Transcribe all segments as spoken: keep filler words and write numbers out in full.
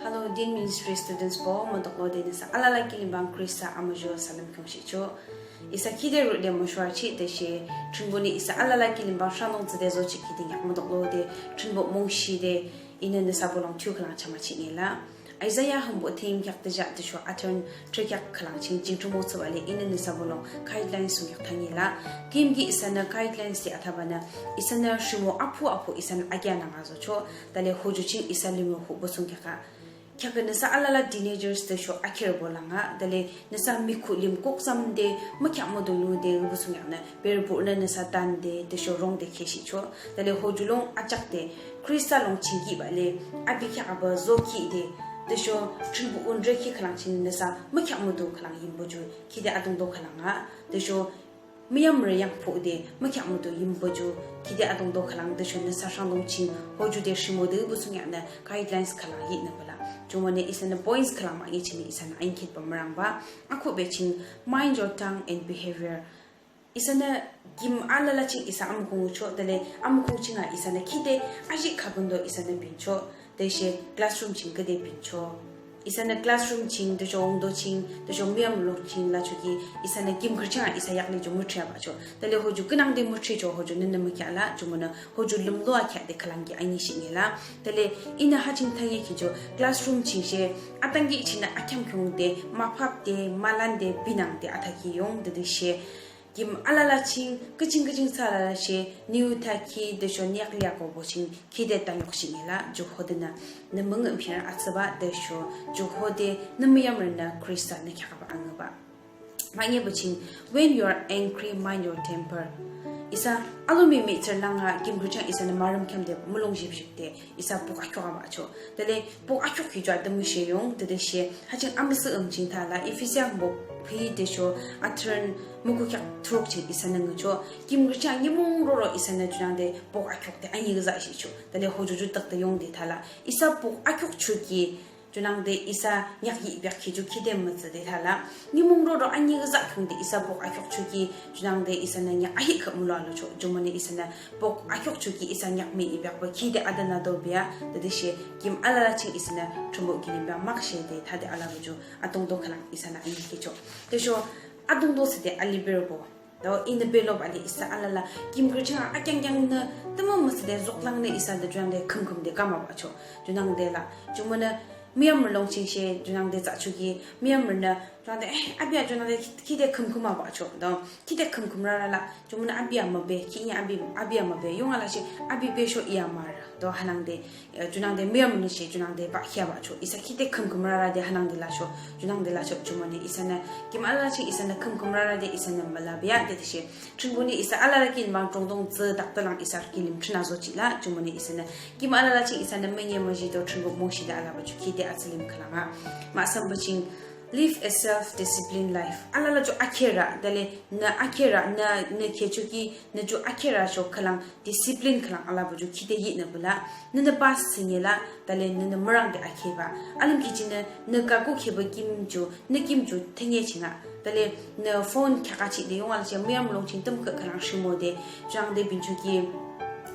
Hello, Dean Ministry students bo, mutuklode nüsa alala kilim bang Khrista amuzho salem khiungshihchoh. Isa khide rude mushuarchih tüshe, Thrünpuhnü isa alala kilim bang shanglung thsüde zochih kide nyak mutuklode, Thrünpuh mungshide, inü nüsa bolung thiyu khülang chamachih ngela. Isaiah hümbo thüyim kheak thüjah tüsho atern thürükheak khülang ching jingthrumo thsübale inü nüsa bolung guidelines thsungkheak thangila. Thüyimki isanü guidelines de athabanü, isanü rhimo aphu aphu isanü akeanang azochoh, thale hoju ching isa limro hubo thsungkheaka. Kheakü nüsa alala teenagers tüsho akherbo langa, thale nüsa mikhu lim koksam de, mükheak mudu lude, ubo thsungkheaknü, berübonü nüsa tande, tüsho rongde kheshihchoh, thale hoju lung ajakde, Khrista lung chingkibale, api kheak aba zokhi de, tüsho Thrünpuh wünrekhi khülang ching nüsa mükheak mudu khülang yimbo ju, khide adungto khülanga, tüsho müyamrü yangphude, mükheak mudu yimbo ju, khide adungto khülang tüsho nüsa shanglung ching, hoju de rhimode ubo thsungkheaknü guidelines khülang yihnü bala. Jumonü isanü points khülang mah nge ching isanü ain khitba mürangba, akhuhbe ching, mind your tongue and behavior. Isanü kim alala ching isa amükhung uchoh, thale amükhung chinga isanü khide ajih khabundo isanü binchoh, tüshe classroom ching küde binchoh. Isanü classroom ching, tüsho wungdo ching, tüsho müyamrü lung ching lachoki, isanü kim kürchang a isa yakli ju müthriabachoh. Thale hoju künangde müthrichoh hoju nünü mükheahla, jumonü hoju lümlua kheahde khülangki anishih ngela. Thale inü ha ching thangekhi ju classroom ching she, atangki chingnü akheam khiungde, maphapde, malande, binangde, athakhi yungde tüshe, kim alala ching, küching küching thsü alala she, niu thakhi, tüsho nyak liakobo ching, khide tanyokshih ngela, ju hodenü, nü müngüh phinerü atsüba, tüsho, ju hode, nü müyamrünü Khrista nü kheakba angüba. Mah nge bo ching, when you are angry, mind your temper. Isa, alomi mihtsürü langa, kim kürchang isanü marüm khiamde, mulong jipshipde, isa pok akhiuk abachoh. Thale pok akhiuk ki ju atümü she yung, tütüshe, ha ching amüsüh üm ching thala, Ephesian bo phi tüsho, atern müku kheak thuruk ching isanü ngüchoh, kim kürchang nimung roro isanü junangde pok akhiukde ani küzahshihchoh. Thale hoju ju takde yungde thala, isa pok akhiuk choki, junangde isa nyak yihbeak ki ju khide mütsüde thala, nimung roro ani küzah khiungde isa pok akhiuk choki, junangde isanü nyak ahi khe mülu alochoh, jumonü isanü pok akhiuk choki isa nyak mi ibeakbo khide adenü dobea, tütüshe kim alala ching isanü Thrünpuh kilim bang makshe de thade alaba ju adungto khülang isanü ain khichoh. Tüsho adungto thsüde aliberübo. To inü beloba le isa alala kim kürchang a akheangkheangnü tümü mütsüde zuklangnü isa de junangde khümkhüm de kamabachoh. Junangde la. Jumonü müyamrü lung ching she junangde thsachoki müyamrünü junangde, eh, api a junangde khide khümkhüm abachoh. To khide khümkhüm rara la. Jumonü api a mübe, khihni api, api a mübe, yung ala she, api besho iya marü. To hanangde, eh, junangde müyamrü she, junangde bahkhiabachoh. Isa khide khümkhüm rara de hanangde lachoh, junangde lachoh, jumonü isanü, kim alala ching isanü khümkhüm rara de isanü mülabea, tütüshe. Thrünpuhnü isa alala kilim bang tongtong tsü daktalang isa kilim thrüna zochihla, jumonü isanü, kim alala ching isanü münye müji to Thrünpuh mungshide alaba ju khide atsülim khülanga. Mahsambo ching, live a self-disciplined life. Alala ju akhera, thale nü akhera, nü, nü khechoki, nü ju akhera cho khülang, discipline khülang alaba ju khide yihnü bala, nünü pass thsüngela, thale nünü mürangde akheba. Alümkhi chingnü, nü kaku kheba kim ju, nü kim ju thüne chinga. Thale nü phone kheakachihde yung ala she müyamrü lung ching tümü khe khülang rhimode, junangde binchoki,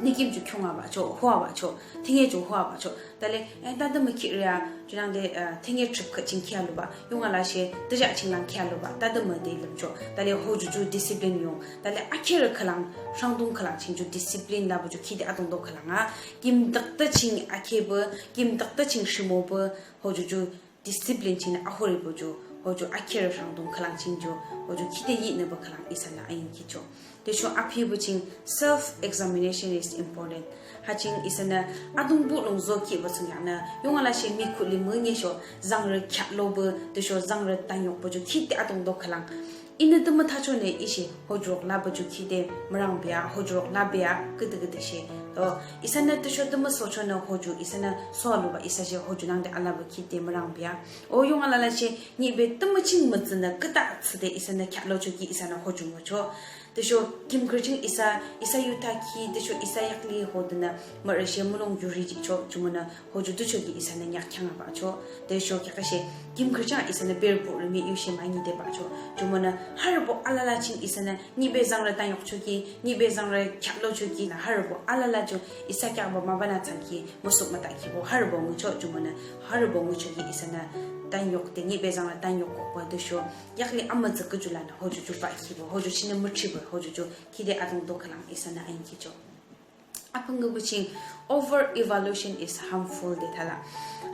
nü kim ju khiung abachoh, ho abachoh, thüne ju ho abachoh. Thale, eh, tade mükhiria, junangde, eh, thüne trip khe ching khialuba, yung ala she, tüjah ching lang khialuba, tade müde lümchoh. Thale hoju ju discipline yung. Thale akhera khülang, sangdung khülang ching ju discipline laba ju khide adungto khülanga. Kim dakta ching akheba, kim dakta ching rhimoba, hoju ju discipline ching ahoribo ju, hoju akhera sangdung khülang ching ju, hoju khide yihnüba khülang isanü ain khichoh. Tüsho apibo ching self examination is important. Ha ching isanü adungbuh lung zokhiba thsungkheaknü, yung ala she mikhu lim münyesho, zangrü kheahloba, tüsho zangrü tanyokba ju khide adungto khülang. Inü tümü thachonü ishe hojurok laba ju khide mürangbea, hojurok labea, küdü küdü she. To, isanü tüsho tümü sochonü hoju, isanü soaluba isa she hoju nangde alaba khide mürangbea. O yung alala she, nibe tümü ching mütsünü küdah thsüde isanü kheahlochoki isanü hoju mücho. Tüsho kim khürü ching isa, isa yu thakhi, tüsho isa yakli hodenü mürüshe mulong yuri jihchoh, jumonü hoju tüchoki isanü nyak kheanga bahchoh. Tüsho kheaküshe kim khürü ching isanü berübo rümi yushe mani de bahchoh. Jumonü harübo alala ching isanü nihbe zangrü tanyokchoki, nihbe zangrü kheahlochoki la harübo alala ju isa kheakba mabana thsangki, müsuk mütakhibo harübo ngüchoh, jumonü harübo ngüchoki isanü tanyokde nihbe zangrü tanyokba tüsho yakli amütsü küju lanü hoju ju bahkhibo, hoju chingnü müthribo, hoju ju khide adungto khülang isanü anikhichoh. Apung ngübuching, over evaluation is harmful de thala.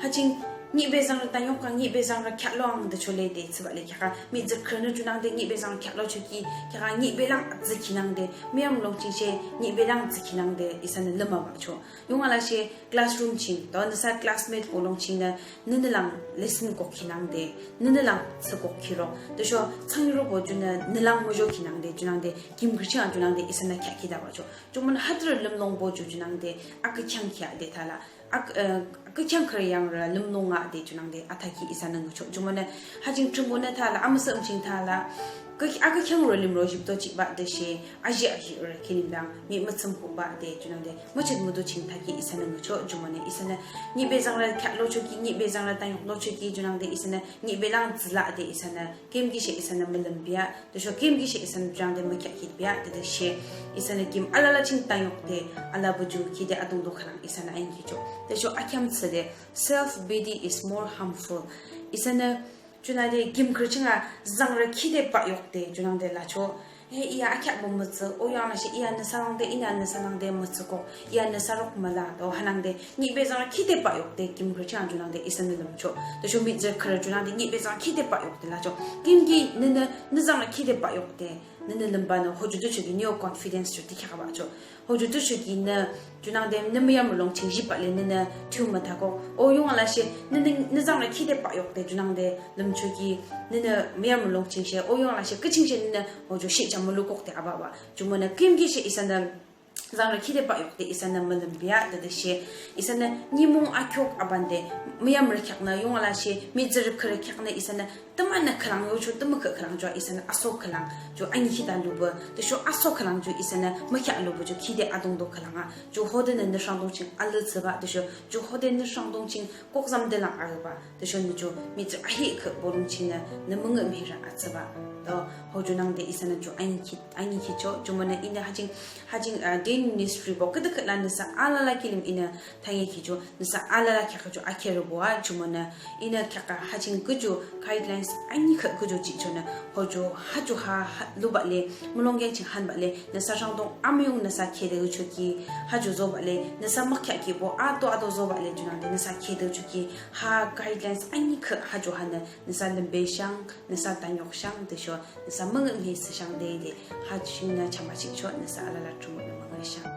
Ha ching nihbe zangrü tanyokang, nihbe zangrü kheahloang de chole de thsübah le kheaka mihtsürü khürünü junangde nihbe zangrü kheahlochoki, kheaka nihbe lang atsü khinangde, müyamrü lung chingshe nihbe lang atsü khinangde isanü lüma bahchoh. Yunga lashe classroom ching, to nüsa classmate bolung chingnü nünü lang lesson kok khinangde, nünü lang tsü kok khiro, tüsho thsangyurubo junü nü lang müjo khinangde, junangde kim khürü ching junangde isanü kheahkhi da bahchoh. Jumonü hadürü lümlungbo ju junangde akükheang kheah de thala, ak, eh, akükheang khürü yangrü lümlung a de junangde athakhi isanü ngüchoh. Jumonü ha ching Thrünpuhnü thala, amüsüh ching thala, kü, akükheangrü limro jipto jihbah tüshe aji ahirü kilim lang mihmüthsüm hubah de junangde müchit müdu ching thakhi isanü ngüchoh. Jumonü isanü nihbe zangrü kheahlochoki, nihbe zangrü tanyoklochoki junangde isanü nihbe lang tsüla de isanü küyimkishe isanü mülümbia, tüsho küyimkishe isanü junangde mükheahkhitbia, tütüshe isanü kim alala ching tanyokde alabo ju khide adungto khülang isanü anikhichoh. Tüsho akheam thsüde, self pity is more harmful. Isanü junangde kim khürü ching a zangrü khide bahyokde junangde lachoh. E, iya akheahbo mütsü, o yanglashe iya nüsa nangde, inü nüsa nangde mütsükok, iya nüsa rok müla to hanangde nihbe zangrü khide bahyokde kim khürü ching junangde isanü lümchoh. Tüsho mihtsürü khürü junangde nihbe zangrü khide bahyokde lachoh. Küyimki nünü nü zangrü khide bahyokde nünü lümbanü hoju tüchoki nü yo confidence ju dikheakbahchoh. Hoju tüchoki nü junangde nü müyamrü lung ching jihbah le nünü thiyu müthakok. O yunga lashe nünü nü zangrü khide bahyokde junangde lümchoki nünü müyamrü lung chingshe, o yunga lashe küchingshe nünü hoju shihcham mülukokde ababa. Jumonü küyimkishe isanü zangrü khide bahyokde isanü mülümbia, tütüshe isanü nimung akhiuk abande müyamrü kheaknü, yunga lashe mihtsürü khürü kheaknü isanü tümünü khülang yocho, tümükhüh khülang ju isanü aso khülang ju anikhita lubah, tüsho aso khülang ju isanü mükheah lubah ju khide adungto khülang a. Ju hodenü nü rhangdung ching alü thsübah, tüsho ju hodenü rhangdung ching koksam de lang arübah, tüsho nü ju mihtsürü ahi khüh bolung chingnü nü müngühmühirü atsübah. To hoju nangde isanü ju anikhi, anikhichoh. Jumonü inü ha ching, ha ching, ah, Deen Ministry bo küdükhüh la nüsa alala kilim inü thangekhichoh, nüsa alala kheakü ju akherübo a. Jumonü inü kheakü ha ching küju guidelines anikhüh küju jihchonü hoju ha ju ha, ha lubah le, mulongkeng ching hanbah le nüsa rhangdung amüyung nüsa khede uchoki, ha ju zobah le nüsa mükheahkhibo ato ato zobah le junangde nüsa khede uchoki, ha guidelines anikhüh ha ju hanü nüsa lümbeshang, nüsa tanyokshang, tüsho nüsa müngühmühi thsüshang de de ha chingnü chamachihchoh. Nüsa alala Thrünpuhnü müngühshang.